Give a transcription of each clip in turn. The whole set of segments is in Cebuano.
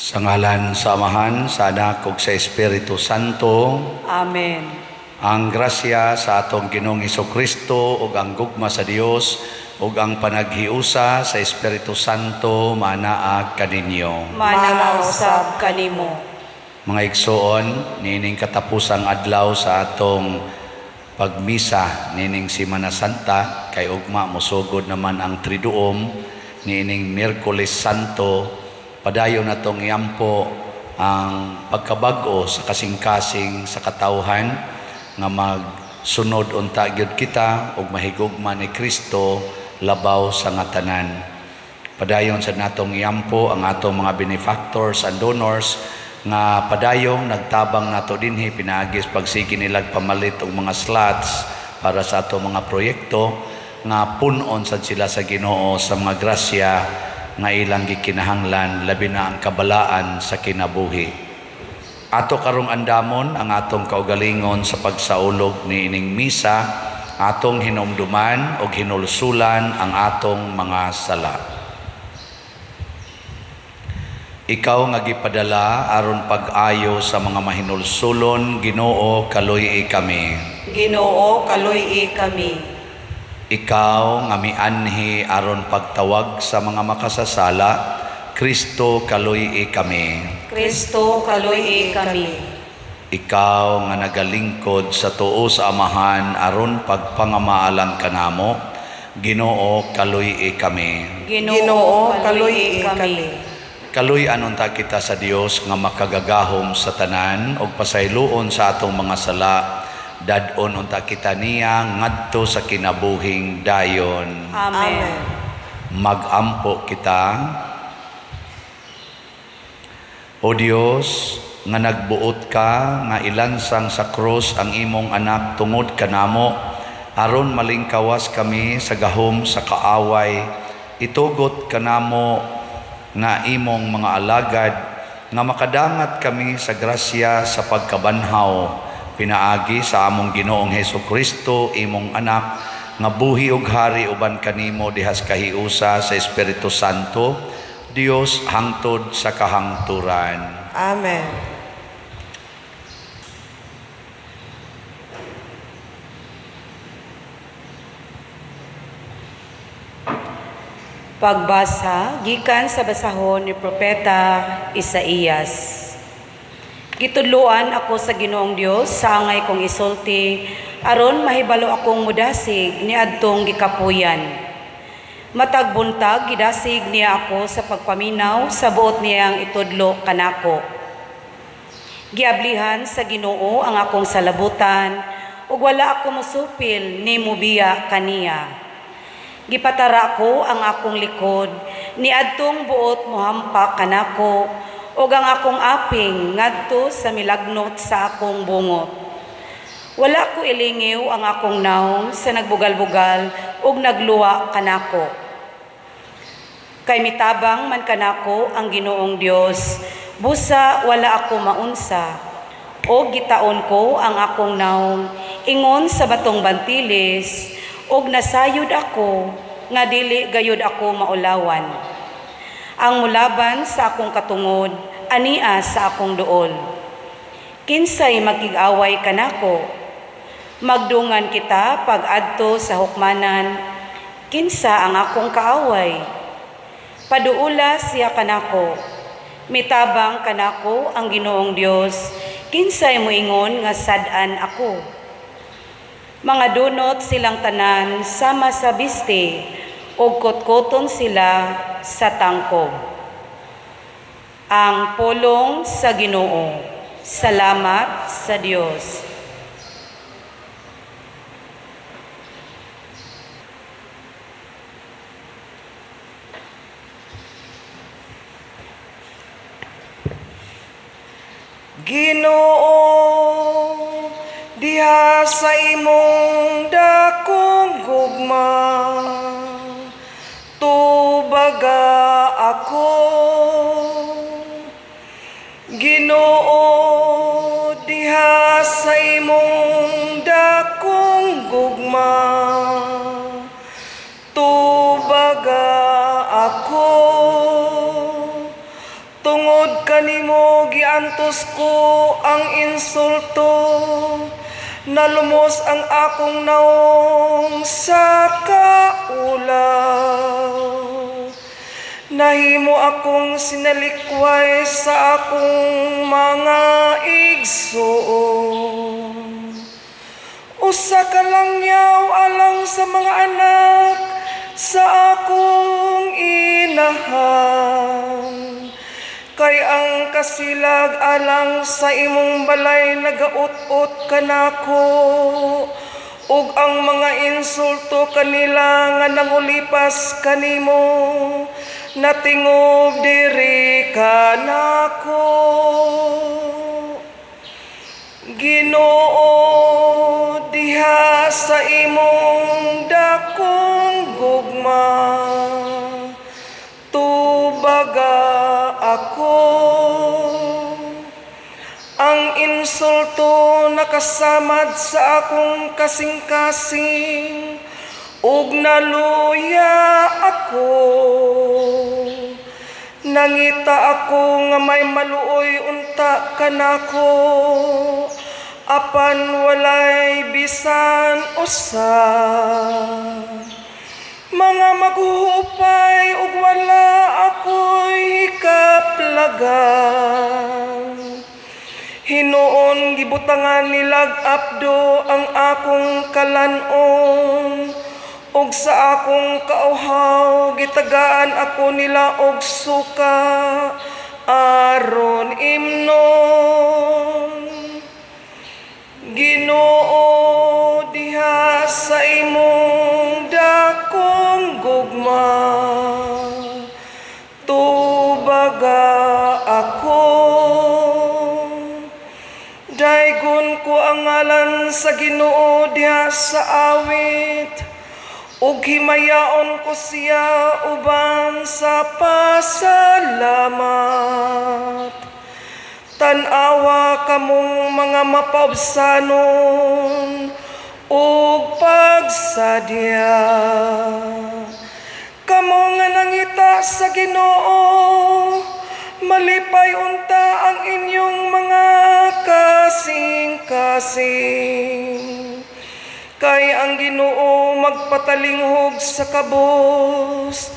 Sa ngalan sa Amahan, sa Anak ug sa Espiritu Santo. Amen. Ang grasya sa atong Ginoong Kristo ug ang gugma sa Dios ug ang panaghiusa sa Espiritu Santo manaa kaninyo. Manaa usab kanimo. Mga igsoon, niining katapusang adlaw sa atong pagmisa niining Semana Santa, kay ugma mosugod naman ang Triduum niining Miyerkules Santo, padayon natong iampo ang pagkabag-o sa kasing-kasing sa katawhan nga magsunod unta gyud kita ug mahigugma ni Kristo labaw sa nga tanan. Padayon sa natong iampo ang atong mga benefactors and donors nga padayong nagtabang nato dinhi pinaagi sa pagsige nilag pamalit og mga slots para sa atong mga proyekto, nga punon sad sila sa Ginoo sa mga grasya nga ilang gikinahanglan, labi na ang kabalaan sa kinabuhi. Ato karong andamon ang atong kaugalingon sa pagsaulog niining misa, atong hinumduman og hinulsulan ang atong mga sala. Ikaw nga gipadala aron pag-ayo sa mga mahinulsulon, Ginoo, kaluy-i kami. Ginoo, kaluy-i kami. Ikaw nga mianhi aron pagtawag sa mga makasasala, Kristo, kaluy-i kami. Kristo, kaluy-i kami. Ikaw nga nagalingkod sa tuo sa Amahan aron pagpangamaalang kanamo, Ginoo, kaluy-i kami. Ginoo, kaluy-i kami. Kaluy-an unta kita sa Dios nga makagagahom sa tanan ug pasayloon sa atong mga sala. Dad-on unta kita niya ngadto sa kinabuhing dayon. Amen. Magampo kita. O Dios, nga nagbuot ka nga ilansang sa krus ang imong anak tungod kanamo aron malingkawas kami sa gahom sa kaaway, itugot kanamo nga imong mga alagad nga makadangat kami sa grasya sa pagkabanhaw pinaagi sa among Ginoong Hesus Kristo, imong anak, nga buhi ug hari uban kanimo dihas kahiusa sa Espiritu Santo, Dios, hangtod sa kahangturan. Amen. Pagbasa gikan sa basahon ni Propeta Isaías. Gitudloan ako sa Ginoong Dios sa angay kong isulti aron mahibalo akong mudasig niadtong gikapuyan. Matag buntag gidasig niya ako sa pagpaminaw sa buot niyang itudlo kanako. Giablihan sa Ginoo ang akong salabutan ug wala ako mosupil ni mubiya kaniya. Gipatara ko ang akong likod niadtong buot mohampak kanako ug ang akong aping ngadto sa milagnot sa akong bungot. Wala ko ilingiw ang akong nawong sa nagbugal-bugal ug nagluwa kanako. Kay mitabang man kanako ang Ginoong Dios, busa wala ako maunsa. Og gitaon ko ang akong nawong ingon sa batong bantilis, og nasayod ako nga dili gayud ako maulawan. Ang mulaban sa akong katungod ania sa akong duol. Kinsay makig-away kanako? Magdungan kita pag-adto sa hukmanan. Kinsa ang akong kaaway? Paduula siya kanako. Mitabang kanako ang Ginoong Dios. Kinsay moingon nga sad-an ako? Mga dunot silang tanan sama sa biste, ug kutkuton sila sa tangkob. Ang pulong sa Ginoo. Salamat sa Dios. Ginoo, diha sa imong dakong gugma, tubaga ako. Ginoo, diha sa imong dakong gugma, tubaga ako. Tungod Giantos ko ang insulto, nalumos ang akong naong sa kaulaw. Nahimo akong sinalikway sa akong mga igsoon. Usa ka langyaw alang sa mga anak sa akong inahan. Kay ang kasilag alang sa imong balay nagaut-ot kanako, ug ang mga insulto kanila nga nangulipas kanimo natingob diri kanako. Ginoo, diha sa imong dakong gugma, tubaga ako. Ang insulto nakasamad sa akong kasing-kasing, ug naluya ako. Nangita ako nga may maluoy unta kanako, apan walay bisan usa. Mga maghuhupay ug wala ako'y kaplagan. Hinuon, gibutangan nilag apdo ang akong kalanon, ug sa akong kauhaw gitagaan ako nila og suka aron imnon. Ginoo, diha sa imong dakong gugma, tubaga ako. Daygon ko ang ngalan sa Ginoo diha sa awit, ug himayaon ko siya uban sa pasalamat. Tan-awa kamong mga mapaubsanon ug pagsadya. Kamo nga nangita sa Ginoo, malipay unta ang inyong mga kasing-kasing. Kay ang Ginoo magpatalinghog sa kabos,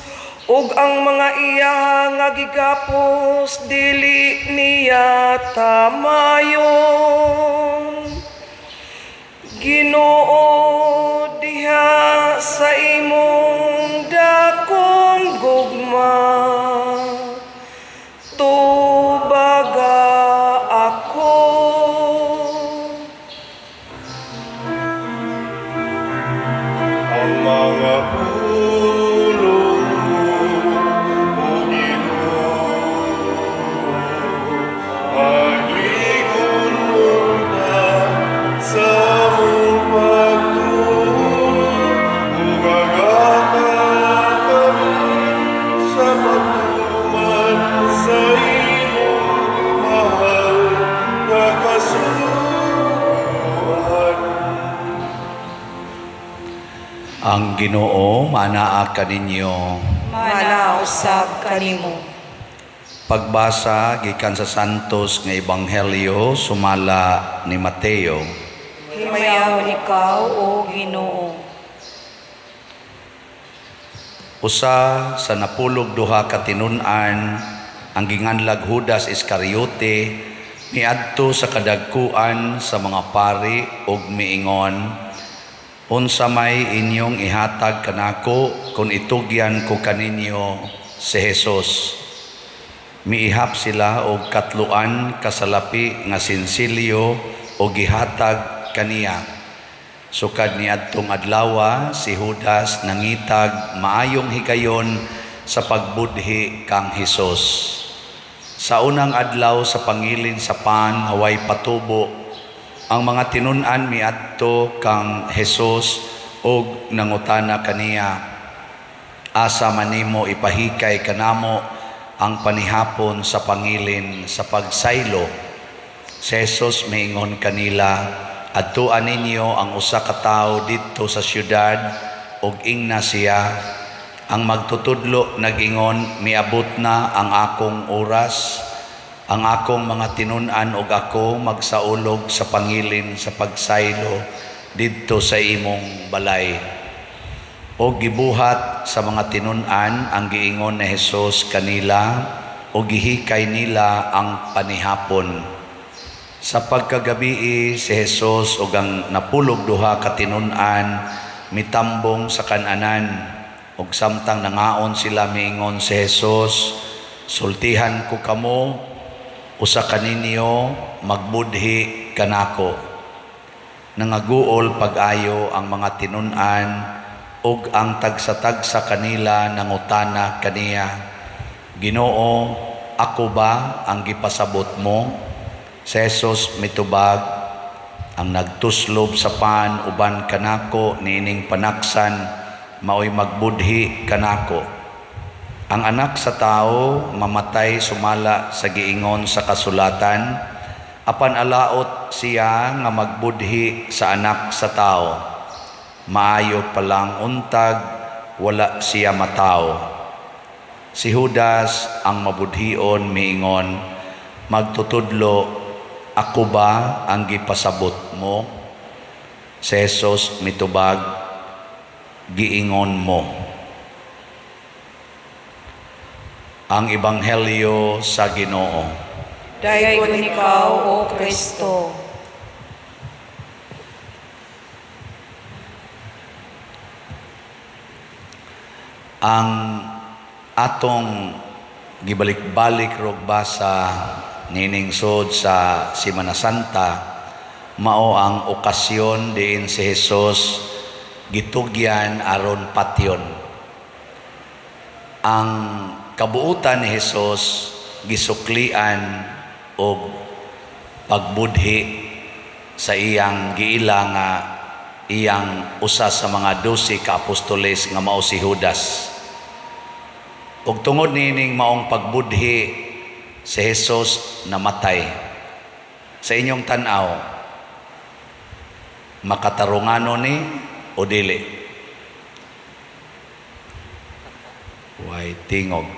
ug ang mga iya nga gigapos dili niya tamayon. Ginoo, diha sa imong dakong gugma, tubaga ako. Ang mga pulong mo, O Ginoo, pagligon unta sa among pagtuo, ug agata kami sa pagtuman sa imong mahal nga kasuguan. Ang Ginoo manaa kaninyo. Manaa usab kanimo. Pagbasa gikan sa Santos nga Ebanghelyo sumala ni Mateo. Himayaon ikaw, O Ginoo. Usa sa 12 ka tinun-an, ang ginganlag Judas Iscariote, miadto sa kadagkuan sa mga pari ug miingon, "Unsa may inyong ihatag kanako kung itugyan ko kaninyo si Jesus?" Miihap sila og 3 ka salapi nga sinsilyo og gihatag kaniya. Sukad niadtong adlawa, si Judas nangitag maayong higayon sa pagbudhi kang Hesus. Sa unang adlaw sa pangilin sa pan nga way patubo, ang mga tinun-an miadto kang Hesus og nangutana kaniya, "Asa man nimo ipahikay kanamo ang panihapon sa pangilin sa pagsaylo?" Si Jesus miingon kanila, "Adtuan ninyo ang usa ka tawo didto sa syudad ug ingna siya, 'Ang magtutudlo nag-ingon, miabot na ang akong oras. Ang akong mga tinun-an ug ako magsaulog sa pangilin sa pagsaylo didto sa imong balay." O gibuhat sa mga tinun-an ang giingon ni Jesus kanila o gihikay nila ang panihapon. Sa pagkagabii, si Jesus ug ang 12 ka tinun-an mitambong sa kan-anan, ug samtang nangaon sila, miingon si Jesus, "Sultihan ko kamo, usa kaninyo magbudhi kanako." Nangaguol pag-ayo ang mga tinun-an ug ang tagsa-tagsa kanila nangutana kaniya, "Ginoo, ako ba ang gipasabot mo?" Si Jesus mitubag, "Ang nagtuslob sa pan uban kanako niining panaksan maoy magbudhi kanako. Ang Anak sa Tao mamatay sumala sa giingon sa kasulatan, apan alaot siya nga magbudhi sa Anak sa Tao. Maayo pa lang untag wala siya matawo." Si Judas ang mabudhion miingon, "Magtutudlo, ako ba ang gipasabot mo?" Si Jesus mitubag, "Giingon mo." Ang Ebanghelyo sa Ginoo. Daygon ikaw, O Kristo. Ang atong gibalik-balik rog basa nining sud sa Semana Santa mao ang okasyon diin si Jesus gitugyan aron patyon. Ang kabuutan ni Jesus gisuklian og pagbudhi sa iyang giila nga iyang usa sa mga 12 ka apostoles nga mao si Judas. Ug tungod niining maong pagbudhi, si Jesus namatay. Sa inyong tan-aw, makatarungano ni o dili? Way tingog.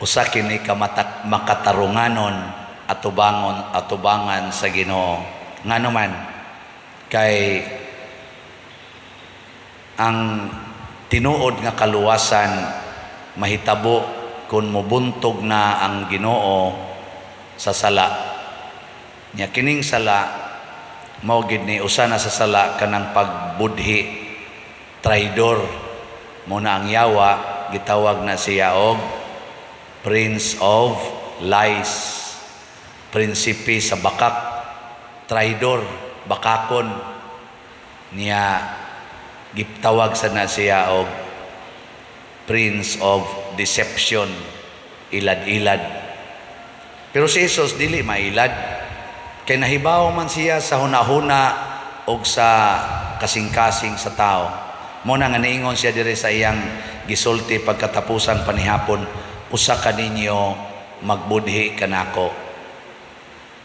Usa kini ka makatarunganon atubangon atubangan sa Ginoo. Ngano man, kay ang tinuod nga kaluwasan mahitabo kung mubuntog na ang Ginoo sa sala. Nya kining sala mao gid ni usa na sa sala kanang pagbudhi, traidor. Mo na ang yawa gitawag na siya og Prince of Lies, prinsipe sa bakak, traidor, bakakon. Niya gitawag sa na siya og Prince of Deception, ilad-ilad. Pero si Jesus dili mailad, kay nahibaw man siya sa hunahuna og sa kasing-kasing sa tao. Mo na nga niingon siya diri sa iyang gisulti pagkatapusan panihapon, "Usa kaninyo magbudhi kanako."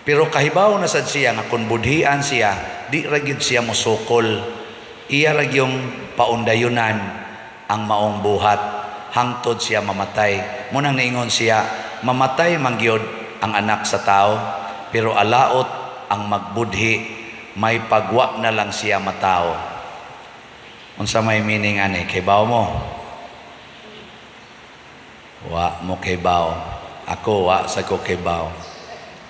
Pero kahibaw na sad siya nga kung budhian siya, di ra gyud siya mosukol. Iya ra gyung paundayunan ang maong buhat hangtod siya mamatay. Mo nang niingon siya, "Mamatay man gyud ang Anak sa Tao, pero alaot ang magbudhi, may pagwa na lang siya matao." Unsa may meaning ani? Kaybaw mo? Wa mo kaybaw. Ako wa sa ko kaybaw.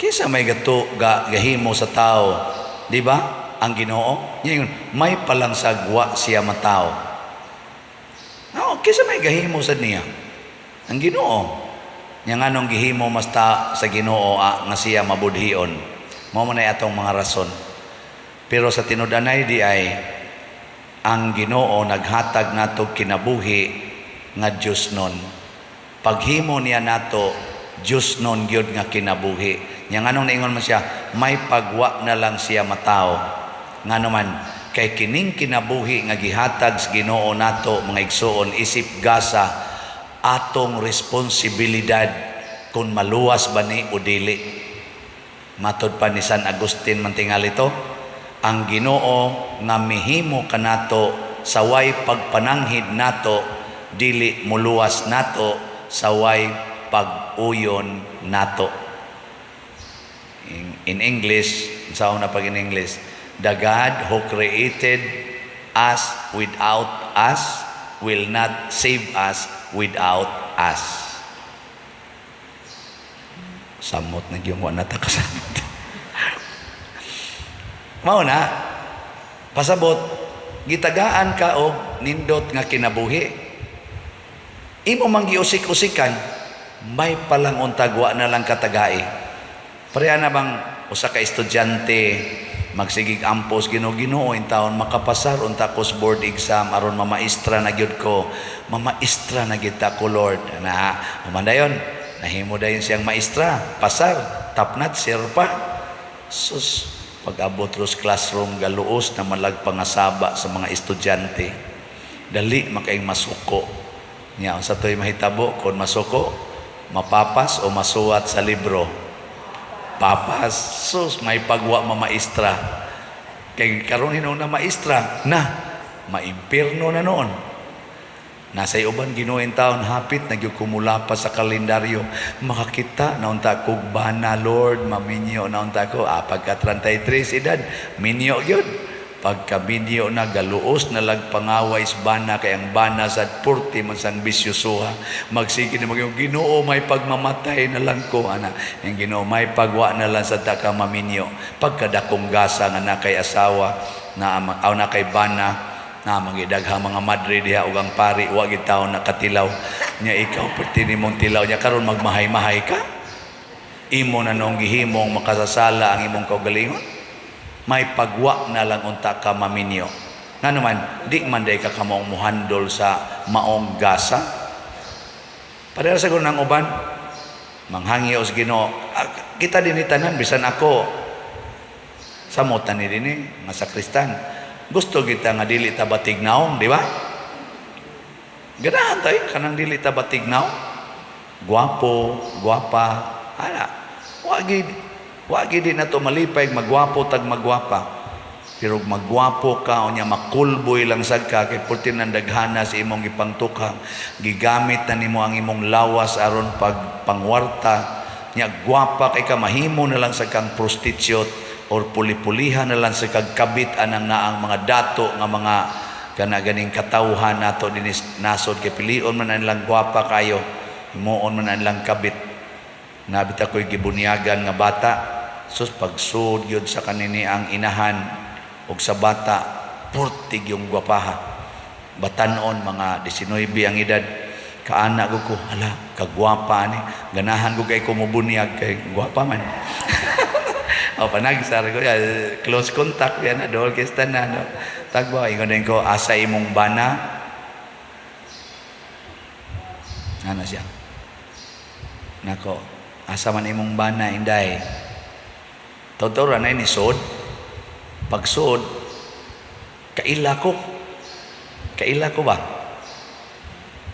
Kisa may gato ga gahimo sa tao, di ba? Ang Ginoo, niya may palangsag wa siya matao. No, kisa may gahimo sa niya. Ang Ginoo. Nya nganong gihimo mas ta sa Ginoo nga siya mabudhion. Mao man ay atong mga rason. Pero sa tinud-anay di ay ang Ginoo naghatag nato kinabuhi nga Dios nun. Paghimo niya nato, Dios nun gyud nga kinabuhi. Nya nganong niingon man siya, may pagwa na lang siya matao. Ngano man, kay kining kinabuhi nga gihatag sa Ginoo nato, mga igsuon, isip gasa, atong responsibilidad kung maluwas ba ni o dili. Matod pa ni San Agustin mantingali to, ang Ginoo nga mihimo kanato sa way pagpananghid nato, dili muluwas nato sa way pag pag-uyon nato. In English, sa una pag in English, the God who created us without us will not save us without us. Samot na gyud, wa na ta kasamot. Mao na, pasabot, gitagaan ka og nindot nga kinabuhi. Imo mang giusik-usikan, may palang untag wa na lang katagai. Pareha na bang usa ka estudyante magsigig ampos, "Ginoo, Ginoo, taon makapasar unta ko sa board exam aron mamaestra na gyud ko, mamaestra na gyud ta ko, Lord." Na human dayon, nahimo dayon siyang maestra, pasar, top notch sir pa. Sus, pag-abot ros classroom, galuos na malag pangasaba sa mga estudyante. Dali makaing masuko niya. Unsa to'y mahitabo kon masuko? Mapapas o masuwat sa libro? Papas. Sus, may pagwa mamaestra. Kay karon hinuon na maestra na, maimpirno na noon. Nasa uban, "Ginoo, taon hapit na gyud kumula pa sa kalendaryo. Makakita na unta kog bana, Lord, maminyo na unta ko." Ah, pagka 33 edad, minyo gyud. Pagka minyo na, galuos na lag pangaway sa bana kay ang bana sa purti man sang bisyusuha. Magsige na mag, "Ginoo, may pagmamatay na lang ko." Ana, yung Ginoo, may pagwa na lang sa ka maminyo. Pagkadakong gasa nga na kay asawa, na aw na kay bana, na magidaghang mga madre diha ug ang pari wa gid taon nakatilaw nya. Ikaw perti nimong tilaw nya karon magmahay-mahay ka, imo na nung gihimong makasasala ang imong kaugalingon. May pagwa na lang unta ka maminyo. Nga naman di man day ka kamong muhandol sa maong gasa. Pareha sa ng uban manghangyo sa Ginoo. Ah, kita din tanan, bisan ako, samot na ni dinhi nga sakristan, gusto kita nga dili ta batignaw, di ba? Ganahan tayo kanang dili ta batignaw, gwapo, gwapa, ana. Wa gid di na to malipay magwapo tag magwapa. Pero magwapo ka unya makulboy lang sad ka kay purti nang daghana sa imong gipangtukhang, gigamit na nimo ang imong lawas aron pag pangwarta nya. Gwapa kay ka, mahimo na lang sa kang prostitute or puli-pulihan na lang sa kagkabit anang naang mga dato nga mga kana ganing katawhan nato dinis nasod kay pilion man ang ilang gwapa kayo, himuon man ang ilang kabit. Nabit ako'y gibunyagan nga bata. Sus, pagsud gyud sa kanini ang inahan og sa bata, purtig yung gwapaha. Batanon, mga 19 ang edad. Kaana ko ko, "Hala, kagwapa ni." Ganahan ko kay kumubunyag kay gwapa man. O panagsar ko ya, close contact yan na dol kay na no. Tagba ingon din ko, "Asa imong bana?" Ano siya? Nako, "Asa man imong bana, inday?" Totoo na ni sod. Pagsod, kaila ko. Kaila ko ba?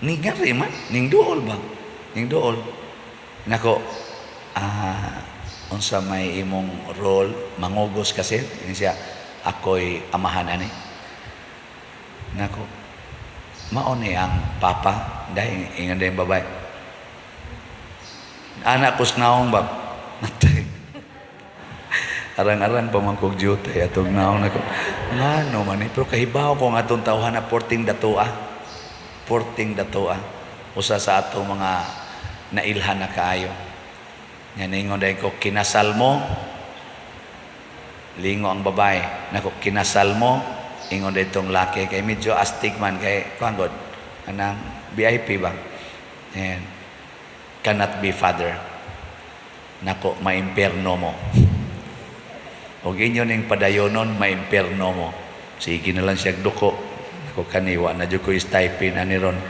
Ningari man, ning duol ba? Ning duol. Nako, "Ah, unsa may imong role, mangugos kasi?" Ini siya, "Ako'y amahan ani." Nako, "Mao ni ang papa?" Dahil ingon din babae. Anak ko naong ba? Arang-arang pa man kog duty atong naong nako. Ngano man ni, pero kahibaw ko nga atong tawhan na porting datoa. Porting datoa. Usa sa atong mga nailhan na kaayo. Nga ningon dahil ko, "Kinasal mo?" Lingo ang babae. Nako, "Kinasal mo?" Ingon dahil itong laki. Kay medyo astig man. Kay, kuan god, anang VIP ba? And, "Cannot be father." Nako, "Maimpierno mo. Og inyo ning padayonon, maimpierno mo." Sige na lang siya duko. Nako, kaniwa na jud ko stipend ani ron.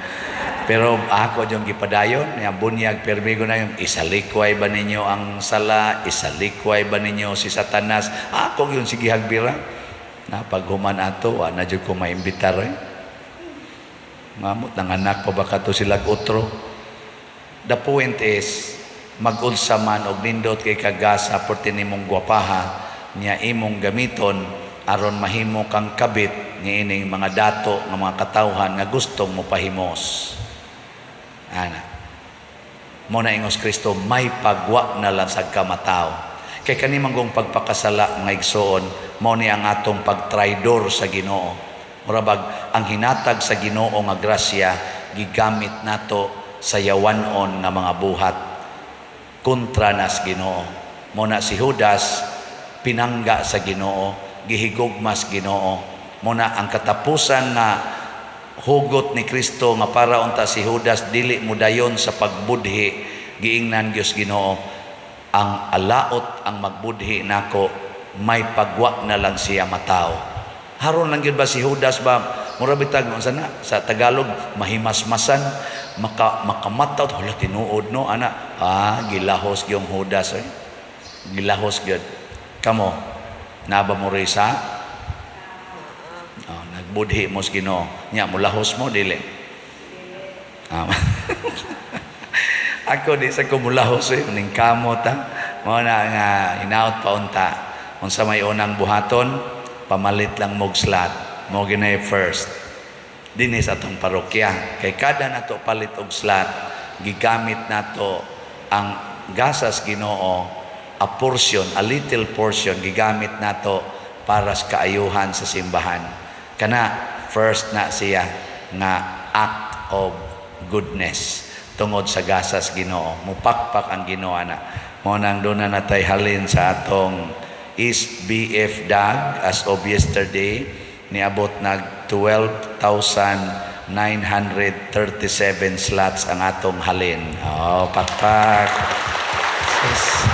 Pero ako yung gipadayon, nga bunyag permigo na yung isalikway ba ninyo ang sala, isalikway ba ninyo si Satanas. Ako yung sige hagbira. Na paghuman ato, wa na jud ko maimbitar eh. Ngamot nang anak pa ba kato sila otro. The point is, mag-unsa man og nindot kay kagasa porti nimong gwapaha niya imong gamiton aron mahimo kang kabit niining mga dato nga mga katawhan nga gustong mopahimos. Ana. Mao na ingos Kristo, may pagwa na lang sa kamataw. Kay kani manggong pagpakasala, mga igsoon, mao ni ang atong pagtraidor sa Ginoo. Mura bag ang hinatag sa Ginoo nga grasya gigamit nato sa yawanon nga mga buhat kontra nas Ginoo. Mao na si Judas pinangga sa Ginoo, gihigugmas Ginoo. Mao na ang katapusan nga hugot ni Kristo nga para unta si Judas dili modayon sa pagbudhi, giingnan Dios Ginoo, ang alaot ang magbudhi nako, may pagwa na lang siya mataw. Haron lang gyud ba si Judas ba, mura bitag unsa na sa Tagalog, mahimasmasan, makamataw, hala, tinuod no ana. Ah, gilahos gyung Judas oy, gilahos gyud. Kamo naba mo sa, oh, nagbudhi mo sa Ginoo nya, mulahos mo dili? Ah. Ako di sa kumulahos eh, ning kamot ha. Mao na nga hinaut pa unta. Unsa may unang buhaton, pamalit lang mog slot. Mao ginay first. Dinhi sa atong parokya. Kay kada nato palit og slot, gigamit nato ang gasas Ginoo, a portion, a little portion gigamit nato para sa kaayuhan sa simbahan. Kana first na siya nga act of goodness tungod sa gasas Ginoo. Mupakpak ang Ginoo ana. Mao nang duna natay halin sa atong SBF DAG as of yesterday, niabot nag 12,937 slots ang atong halin. Oh, pakpak. Sus.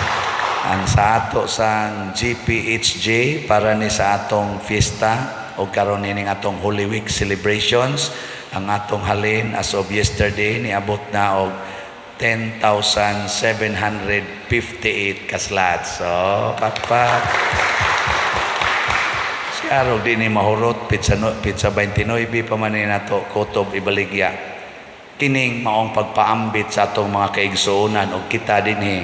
Ang sa ato sang GPHJ para ni sa atong fiesta o karon nining atong Holy Week celebrations, ang atong halin as of yesterday niabot na og 10,758 ka slots. So, pakpak. Siya di ni mahurot, pizza, no, pizza 29 pa man ni nato kutob ibaligya. Kining maong pagpaambit sa atong mga kaigsuonan og kita dinhi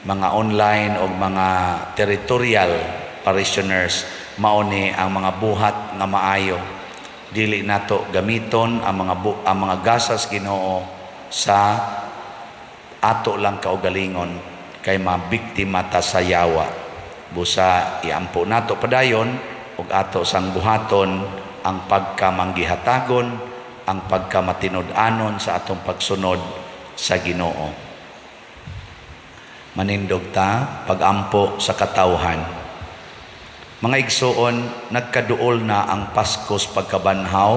mga online o mga territorial parishioners, mao ni ang mga buhat nga maayo. Dili nato gamiton ang mga gasas Ginoo sa ato lang kaugalingon kay mabiktima ta sa yawa. Busa iampo nato padayon ug ato sang buhaton ang pagkamanggihatagon, ang pagkamatinud-anon sa atong pagsunod sa Ginoo. Manindog ta, pagampo sa katawhan. Mga igsoon, nagkaduol na ang Pasko sa pagkabanhaw,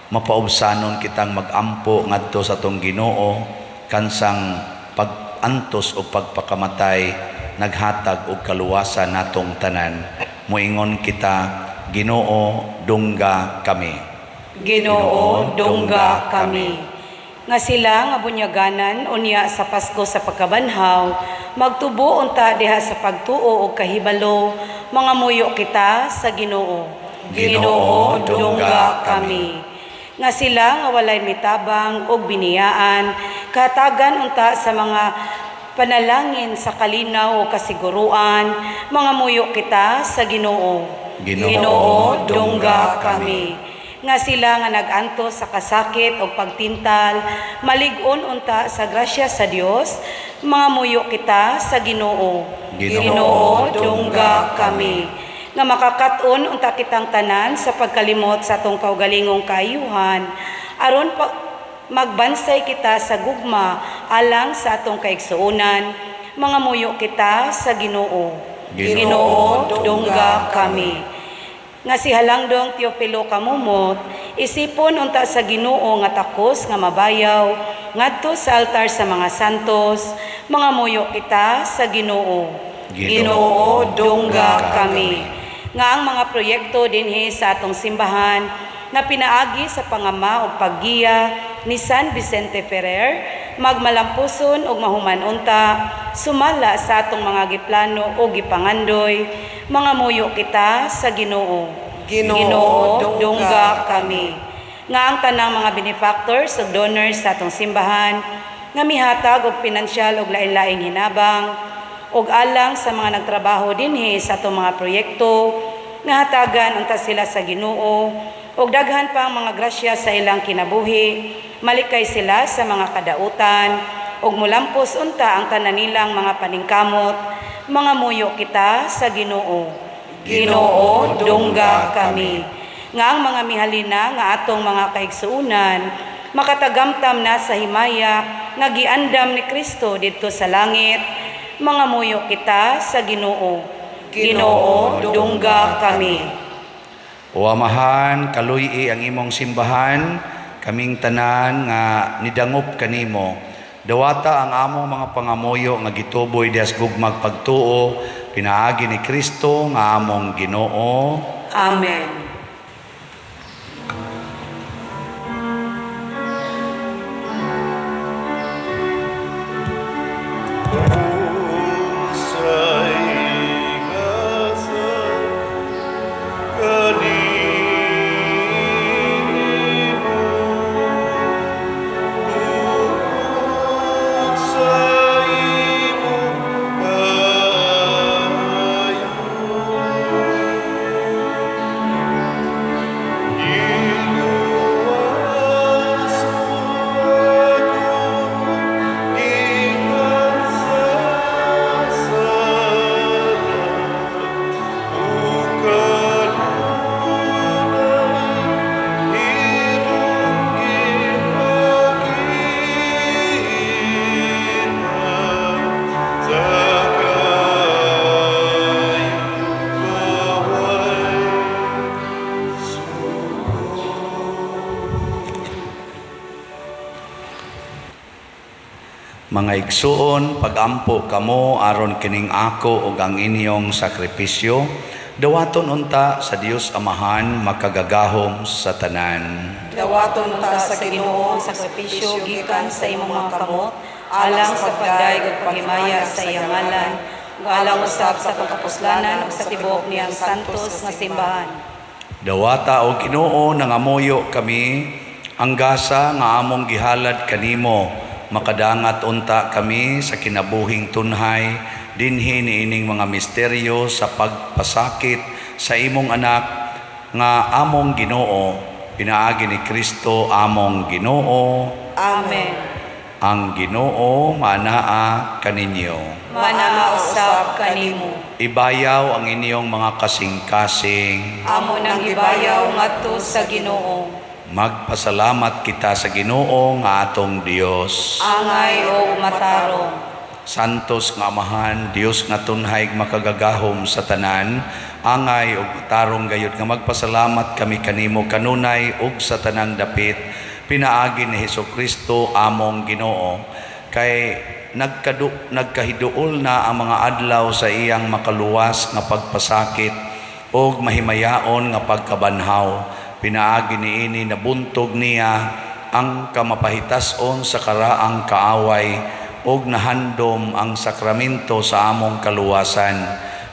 mapaubsanon kitang magampo ngadto sa atong Ginoo kansang pag-antos o pagpakamatay naghatag og kaluwasan natong tanan. Moingon kita, Ginoo, dungga kami. Ginoo, dungga kami. Nga sila nga bunyaganan unya sa Pasko sa pagkabanhaw, magtubo unta diha sa pagtuo og kahibalo, mangamuyo kita sa Ginoo. Ginoo, dungga kami. Nga sila nga walay mitabang og biniyaan, kahatagan unta sa mga panalangin sa kalinaw o kasiguruan, mangamuyo kita sa Ginoo. Ginoo, dungga kami. Nga sila nga nag-antos sa kasakit o pagtintal, malig-on unta sa grasya sa Dios, mangamuyo kita sa Ginoo. Ginoo, dungga kami. Nga makakaton unta kitang tanan sa pagkalimot sa atong kaugalingong kaayuhan, aron pa magbansay kita sa gugma alang sa atong kaigsuonan, mangamuyo kita sa Ginoo. Ginoo, dungga kami. Nga si Halangdong Teofilo Camomot, isipon unta sa Ginoo nga takos nga mabayaw ngadto sa altar sa mga santos, mangamuyo kita sa Ginoo. Ginoo, dungga kami. Nga ang mga proyekto dinhi sa atong simbahan na pinaagi sa pangama ug paggiya ni San Vicente Ferrer magmalampuson ug mahuman unta sumala sa atong mga giplano o gipangandoy, mangamuyo kita sa Ginoo. Ginoo, dungga kami. Nga ang tanang mga benefactors ug donors sa atong simbahan nga mihatag og pinansyal ug lain-laing hinabang ug alang sa mga nagtrabaho dinhi sa atong mga proyekto, nga hatagan unta sila sa Ginoo ug daghan pa ang mga grasya sa ilang kinabuhi, malikay sila sa mga kadautan. Ug mulampos unta ang tanan nilang mga paningkamot, mangamuyo kita sa Ginoo. Ginoo, dungga kami. Nga ang mga mihalina nga atong mga kaigsuonan makatagamtam na sa himaya nga giandam ni Kristo didto sa langit, mangamuyo kita sa Ginoo. Ginoo, dungga kami. O Amahan, kaluy-i ang imong simbahan, kaming tanan nga nidangop kanimo. Dawata ang among mga pangamuyo nga gituboy diha sa gugmag pagtuo, pinaagi ni Kristo nga among Ginoo. Amen. Unsay gasa kanimo tungod sa imong kaayo, Giluwas mo ako gikan sa sala ug kanunay imong gipakita sa kaayo nga way sukod. Mga igsuon, pagampo kamo aron kining ako ug ang inyong sakripisyo, dawaton unta sa Dios Amahan makagagahom sa tanan. Dawaton ta sa Ginoo ang sakripisyo gikan sa imong mga kamot alang sa pagdayeg ug paghimaya sa iyang ngalan, ug alang usab sa atong kapuslanan ug sa tibuok niyang santos nga simbahan. Dawata o Ginoo, nangamuyo kami ang gasa nga among gihalad kanimo makadangat unta kami sa kinabuhing tunhay dinhi niining mga misteryo sa pagpasakit sa imong anak nga among Ginoo, pinaagi ni Kristo among Ginoo. Amen. Ang Ginoo manaa kaninyo. Manaa usab kanimo. Ibayaw ang inyong mga kasing-kasing. Amo nang gibayaw ngadto sa Ginoo. Magpasalamat kita sa Ginoo nga atong Dios. Angay o matarong. Santos nga Amahan, Dios nga tunhay makagagahom sa tanan, angay ug matarong gayud nga magpasalamat kami kanimo kanunay ug sa tanang dapit pinaagi ni Hesukristo among Ginoo, kay nagkahiduol na ang mga adlaw sa iyang makaluwas nga pagpasakit ug mahimayaon nga pagkabanhaw. Pinaagi niini nabuntog niya ang kamapahitas-on sa karaang kaaway ug nahandom ang sakramento sa among kaluwasan.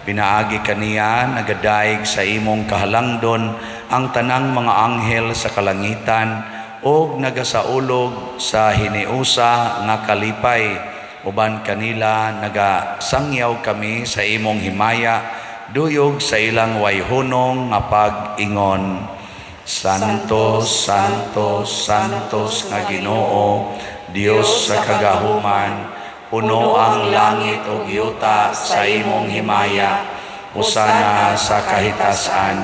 Pinaagi kaniya nagadaig sa imong kahalangdon ang tanang mga anghel sa kalangitan ug nagasaulog sa hiniusa nga kalipay. Uban kanila nagasangyaw kami sa imong himaya, duyog sa ilang wayhunong nga pag-ingon. Santo, Santo, Santos nga Ginoo, Dios sa kagahuman, puno ang langit ug yuta sa imong himaya. Hosana sa kahitasan.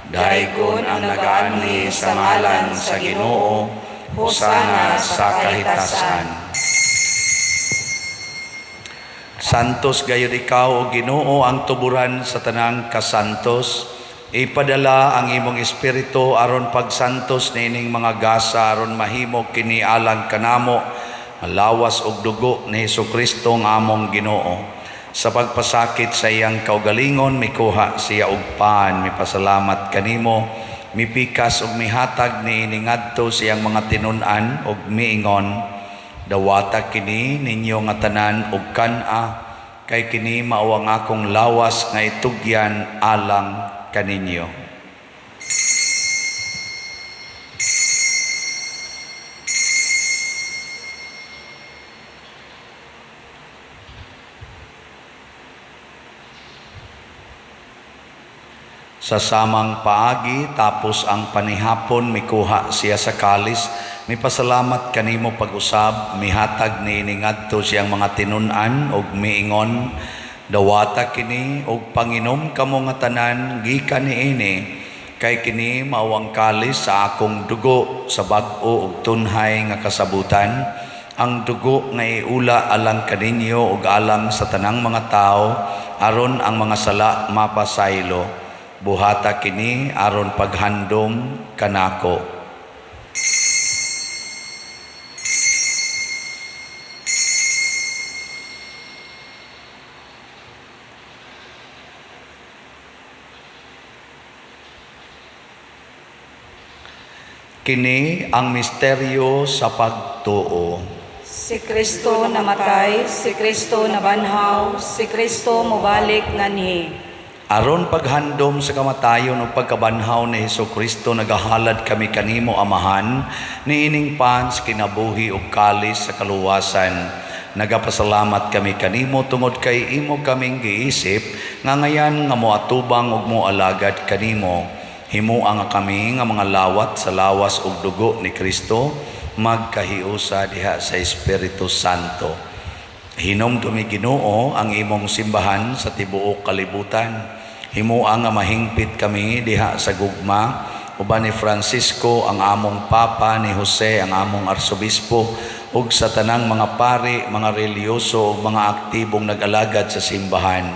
Daygon ang nagaanhi sa ngalan sa Ginoo. Hosana sa kahitasan. Santos gayud ikaw o Ginoo, ang tuburan sa tanang kasantos. Ipadala ang imong espiritu aron pagsantos niining mga gasa aron mahimo kini alang kanamo ang lawas ug dugo ni Hesukristo nga among Ginoo. Sa pagpasakit sa iyang kaugalingon, mikuha siya og pan, mipasalamat kanimo, mipikas ug mihatag niini ngadto sa iyang mga tinun-an ug miingon: "Dawata kini ninyo nga tanan ug kan-a, kay kini mao ang akong lawas nga itugyan alang kaninyo." Sa samang paagi, tapos ang panihapon, mikuha siya sa kalis, Mipasalamat kanimo pag-usab, mihatag niini ngadto sa iyang mga tinun-an ug miingon, "Dawata kini ug panginom kamo nga tanan gikan niini, kay kini mao ang kalis sa akong dugo sa bag-o ug tunhay nga kasabutan, ang dugo nga iula alang kaninyo ug alang sa tanang mga tawo aron ang mga sala mapasaylo. Buhata kini aron paghandom kanako." Kini ang misteryo sa pagtuo. Si Kristo namatay, si Kristo nabanhaw, si Kristo mobalik nganhi. Aron paghandom sa kamatayon ug pagkabanhaw ni Hesus Kristo, nagahalad kami kanimo, Amahan, niining pan sa kinabuhi ug kalis sa kaluwasan. Nagapasalamat kami kanimo tungod kay imo kaming giisip nga ngayan nga moatubang ug moalagad kanimo. Himoa nga kami nga mga lawat sa lawas ug dugo ni Kristo magkahiusa diha sa Espiritu Santo. Hinumdumi, Ginoo, ang imong simbahan sa tibuok kalibutan. Himoa nga mahingpit kami diha sa gugma uban ni Francisco ang among Papa, ni Jose ang among Arsobispo, ug sa tanang mga pari, mga relihiyoso ug mga aktibong nag-alagad sa simbahan.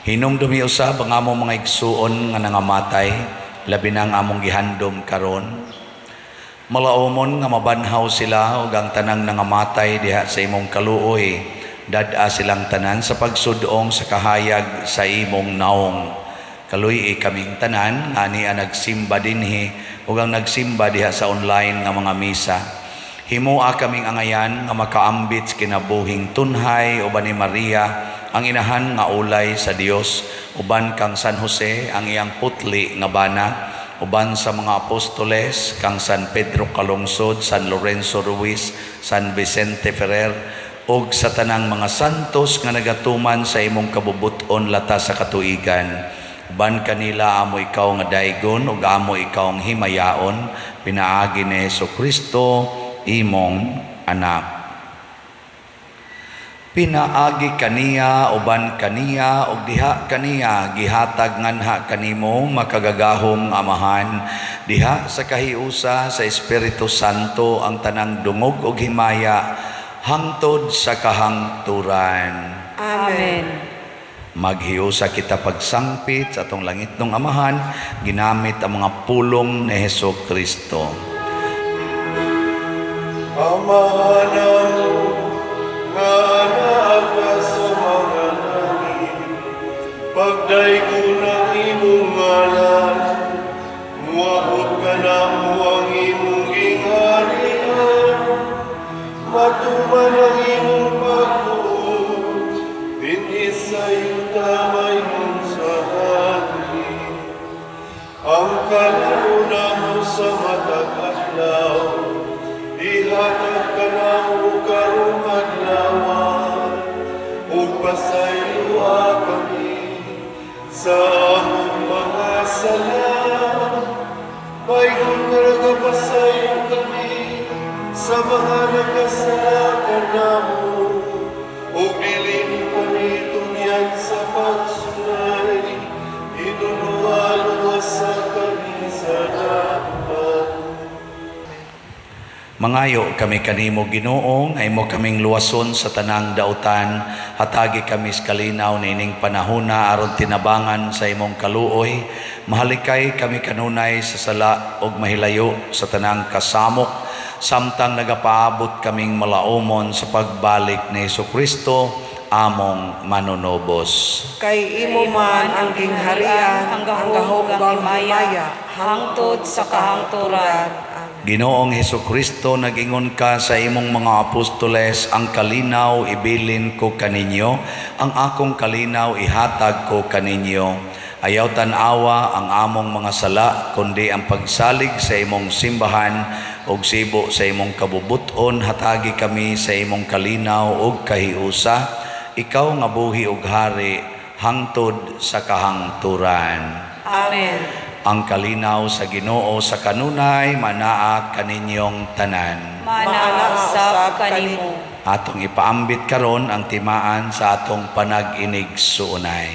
Hinumdumi usab ang among mga igsuon nga nangamatay, labi na ang among gihandom karon. Malaumon nga mabanhaw sila ug ang tanang nangamatay diha sa imong kaluoy. Dad-a silang tanan sa pagsudong sa kahayag sa imong naong. Kaluy-i kaming tanan nga ania nagsimba dinhi ug ang nagsimba diha sa online nga mga misa. Himoa kaming angayan nga makaambit sa kinabuhing tunhay uban ni Maria ang inahan nga ulay sa Dios, uban kang San Jose ang iyang putli nga bana, uban sa mga apostoles kang San Pedro Calungsod, San Lorenzo Ruiz, San Vicente Ferrer ug sa tanang mga santos nga nagatuman sa imong kabubut-on latas sa katuigan. Uban kanila amo ikaw nga daygon ug amo ikaw ang himayaon pinaagi ni Hesus Kristo imong anak. Pinaagi kaniya, uban kaniya ug diha kaniya, gihatag nganha kanimo, makagagahom Amahan, diha sa kahiusa sa Espiritu Santo ang tanang dungog ug himaya hangtod sa kahangturan. Amen. Maghiusa kita pagsangpit sa atong langitnong Amahan ginamit ang mga pulong ni Hesus Kristo. Amahan namo nga naa ka sa mga langit, pagdaygon ang imong ngalan, muabot kanamo ang imong gingharian, matuman ang imong pagbuot, dinhi sa yuta mayon sa langit. Ang kalan-on namo sa matag adlaw, ihatag kanamo karong adlaw, ug pasayloa kami sa among mga sala, paingon nga nagapasaylo kami sa mga nagkasala kanamo, ug dili mo kami tugyan sa pagsulay, hinunoa luwasa kami sa dapat. Mangayo kami kanimo, Ginoo, nga imo kaming luwason sa tanang dautan. Hatagi kami sa kalinaw niining panahona aron tinabangan sa imong kaluoy. Mahalikay kami kanunay sa sala ug mahilayo sa tanang kasamok samtang nagapaabot kaming malaumon sa pagbalik ni Hesus Kristo among manunubos. Kay imo man ang gingharian, ang gahom ug ang himaya, hangtod sa kahangturan. Amen. Ginoong Hesus Kristo, nag-ingon ka sa imong mga apostoles, "Ang kalinaw ibilin ko kaninyo, ang akong kalinaw ihatag ko kaninyo." Ayaw tan-awa ang among mga sala, kundi ang pagsalig sa imong simbahan ug sibo sa imong kabubuton, hatagi kami sa imong kalinaw ug kahiusa. Ikaw nga buhi ug hari hangtod sa kahangturan. Amen. Ang kalinaw sa Ginoo sa kanunay manaa kaninyong tanan. Maanaa usab kanimo. Atong ipaambit karon ang timaan sa atong panag-inigsuonay.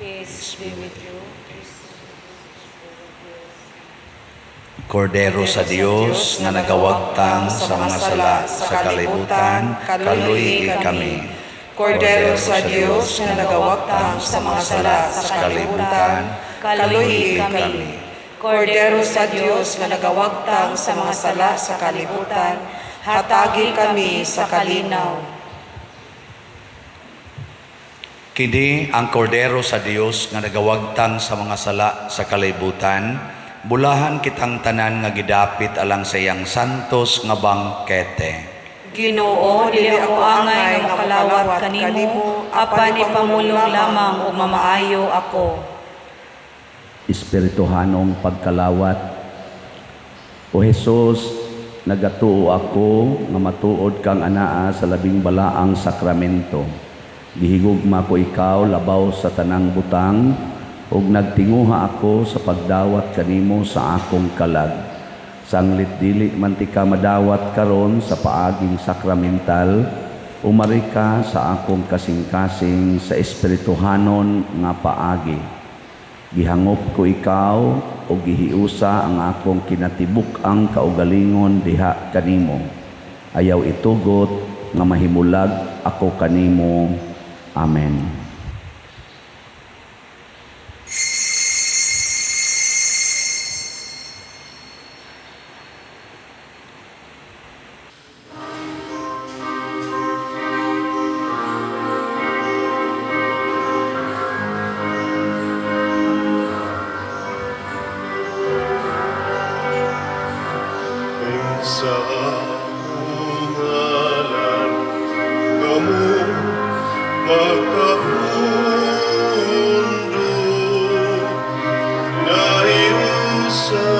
Peace be with you. Kordero sa Dios nga nagawagtang sa mga sala sa kalibutan, kaluy-i kami. Kordero sa Dios nga nagawagtang sa mga sala sa kalibutan, kaluy-i kami. Kordero sa Dios nga nagawagtang sa mga sala sa kalibutan, hatagi kami sa kalinaw. Kini ang kordero sa Dios nga nagawagtang sa mga sala sa kalibutan, bulahan kitang tanan nga gidapit alang sa iyang santos nga bangkete. Ginoo, dili ako angay nga makalawat kanimo, apan ipamulong lamang ug mamaayo ako. Espirituhanong pagkalawat. O Hesus, nagatuo ako nga matuod kang anaa sa labing balaang sakramento. Gihigugma ko ikaw labaw sa tanang butang ug nagtinguha ako sa pagdawat kanimo sa akong kalag. Sanglit dili man tika madawat karon sa paaging sakramental, umari ka sa akong kasing-kasing sa espirituhanon nga paagi. Gihangop ko ikaw o gihiusa ang akong kinatibuk-ang kaugalingon diha kanimo. Ayaw itugot nga mahimulag ako kanimo. Amen. Sa akong ngalan, kamo makapundo, nahiusa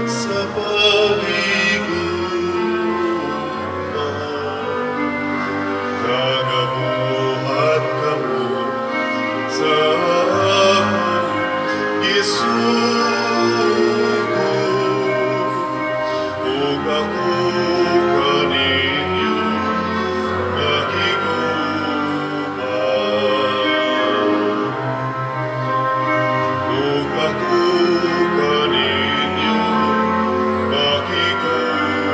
sa paghigugma. Kagabuhat kamo sa akong isugo, ug ako kaninyo makiguban. Ug ako kaninyo makiguban.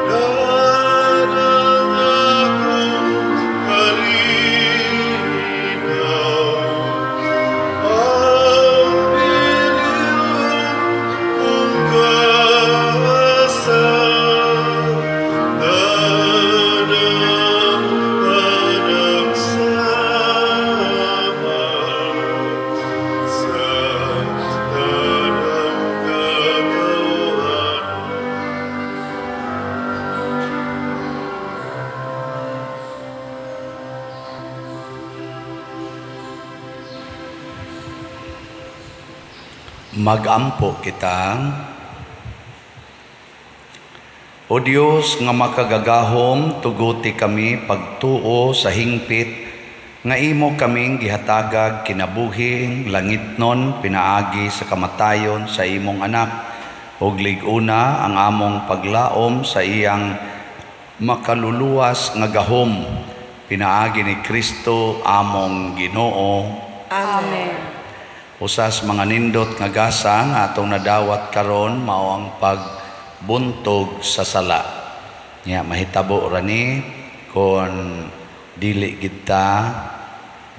Danang akong kalinaw, ang bililong kong kaasa, danang panagsama sa tanang katawhan. Magampo kita. O Dios nga makagagahom, tuguti kami pagtuo sa hingpit nga imo kaming gihatagag kinabuhing langitnon pinaagi sa kamatayon sa imong anak, ug lig-una ang among paglaom sa iyang makaluluwas nga gahom pinaagi ni Kristo among Ginoo. Amen. Usas mga nindot nga gasa nga atong nadawat karon mao ang pagbuntog sa sala. Nya mahitabo ra ni kon dili kita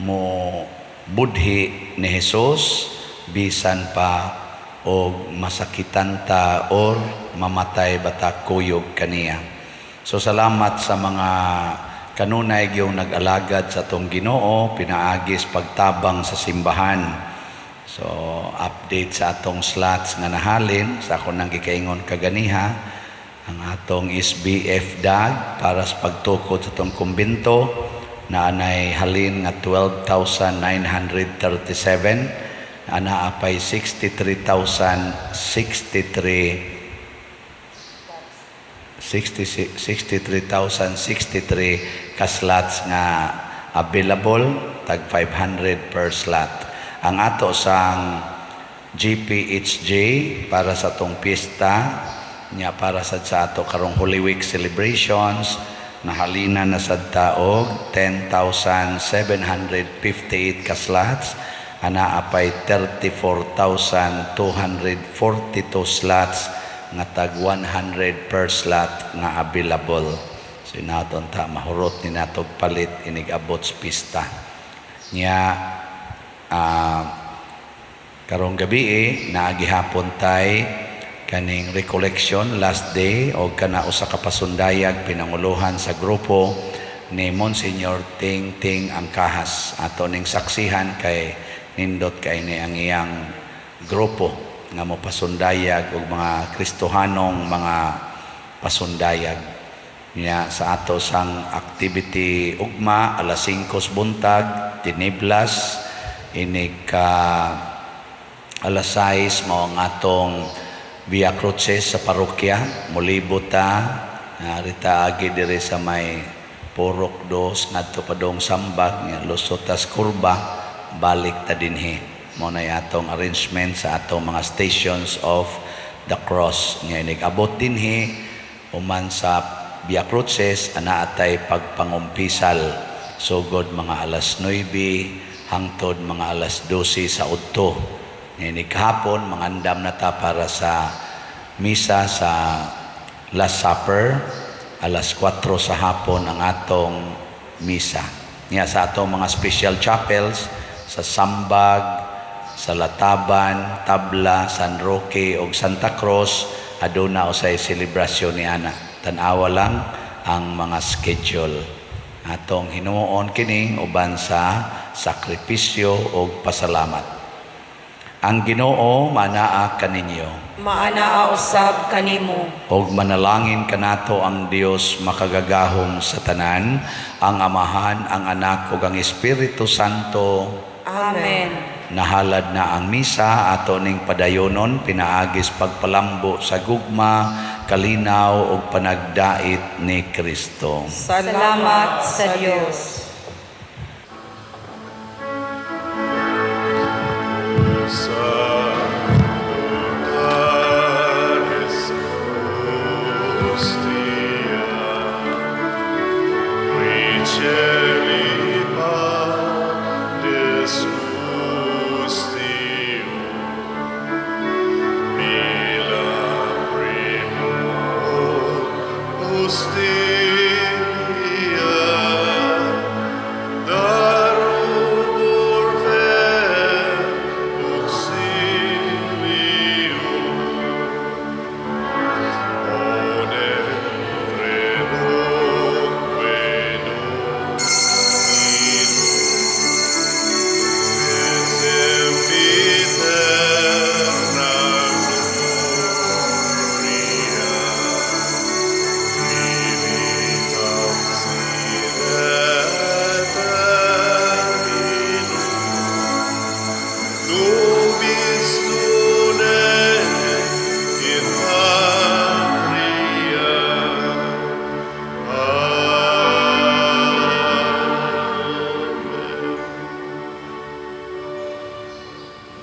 mo budhi ni Hesus bisan pa og masakitan ta or mamatay bata kuyog kaniya. So salamat sa mga kanunay gyung nag-alagad sa atong Ginoo pinaagis pagtabang sa simbahan. So update sa atong slots nga nahalin sa ako nang gikaingon kaganiha ang atong SBF DAG para sa pagtukod sa atong kumbento na anay halin nga 12,937, ana apay 63,063, 63,063 ka slots nga available, tag 500 per slot. Ang ato sang GPHJ para sa atong piyesta nya, para sad sa ato karong Holy Week celebrations, nahalina na sad ta og 10,758 ka slots. Anaa pay 34,242 slots nga tag 100 per slot nga available. So inaton ta mahurot ni nato palit inig abot sa pista nya. Karong gabi eh, naa gihapon tay kaning recollection last day o kana usa ka pasundayag pinanguluhan sa grupo ni Monsignor Ting Ting Angkahas. Ato ning saksihan kay nindot kay ni ang iyang grupo nga mo pasundayag og mga Kristohanong mga pasundayag niya. Sa ato sang activity ugma, alas 5 sa buntag tiniblas, inig ka alas 6 mao ang atong Via Crucis sa parokya. Mulibot ta rita agi diri sa may Purok Dos ngadto padong Sambag nga lusot tas kurba, balik ta dinhi. Mao na atong arrangement sa atong mga Stations of the Cross nga inig abot dinhi human sa Via Crucis, ana atay pagpangumpisal sugod mga alas 9 hangtod mga alas 12 sa udto. Inig hapon, mangandam na ta para sa misa sa Last Supper, alas 4 sa hapon ang atong misa. Nga sa atong mga special chapels, sa Sambag, sa Lataban, Tabla, San Roque ug Santa Cruz, aduna usay selebrasyon ni ana. Tan-awa lang ang mga schedule. Atong hinuon kini uban sa sakripisyo ug pasalamat. Ang Ginoo manaa kaninyo. Maanaa usab kanimo. Og manalangin kanato ang Dios makagagahom sa tanan, ang Amahan, ang Anak ug ang Espiritu Santo. Amen. Nahalad na ang misa, ato ning padayonon pinaagis pagpalambo sa gugma, kalinaw ug panagdait ni Kristo. Salamat sa Dios. Salutaris hostia, qui celi Patris Gustium, mila primo hostia, darum urbe auxilium, onem credoque domino, et sempiterna gloria, vivitam sine termino, nobis.